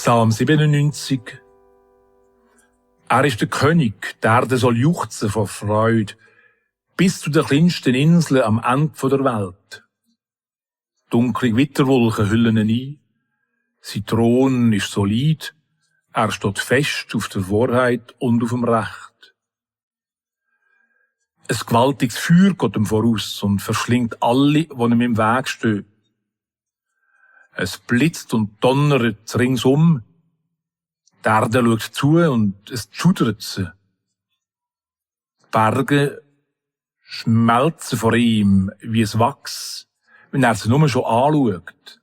Psalm 97. Er ist der König, der Erde soll juchzen vor Freude, bis zu der kleinsten Insel am Ende der Welt. Dunkle Gewitterwolken hüllen ihn ein. Sein Thron ist solid, er steht fest auf der Wahrheit und auf dem Recht. Ein gewaltiges Feuer geht ihm voraus und verschlingt alle, die ihm im Weg stehen. Es blitzt und donnert ringsum. Die Erde schaut zu und es schudert sie. Die Berge schmelzen vor ihm wie ein Wachs, wenn er sie nur schon anschaut.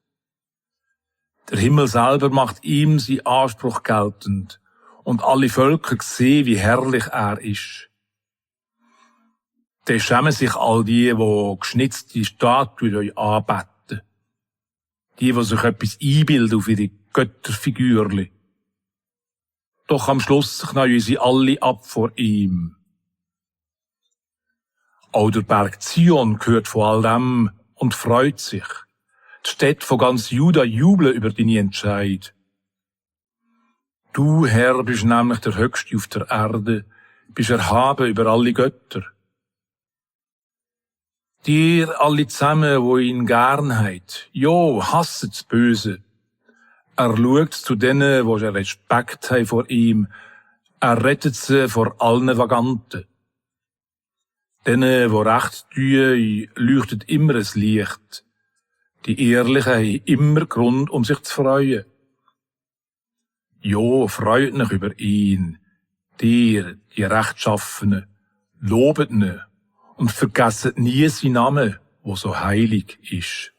Der Himmel selber macht ihm seinen Anspruch geltend und alle Völker sehen, wie herrlich er ist. Dann schämen sich all die geschnitzte Statuen anbeten. Die sich etwas einbilden auf ihre Götterfigürli. Doch am Schluss knallen sie alle ab vor ihm. Auch der Berg Zion hört von all dem und freut sich. Die Städte von ganz Juda jubeln über deine Entscheid. Du, Herr, bist nämlich der Höchste auf der Erde, bist erhaben über alle Götter. Dir alle zusammen, wo ihn gern hat, jo, hasset das Böse. Er schaut zu denen, wo sie Respekt haben vor ihm. Er rettet sie vor allen Vaganten. Denen, wo recht tun, leuchtet immer ein Licht. Die Ehrlichen haben immer Grund, um sich zu freuen. Jo, freut euch über ihn. Dir, die Rechtschaffenen, lobet ihn und vergesset nie seinen Namen, wo so heilig ist.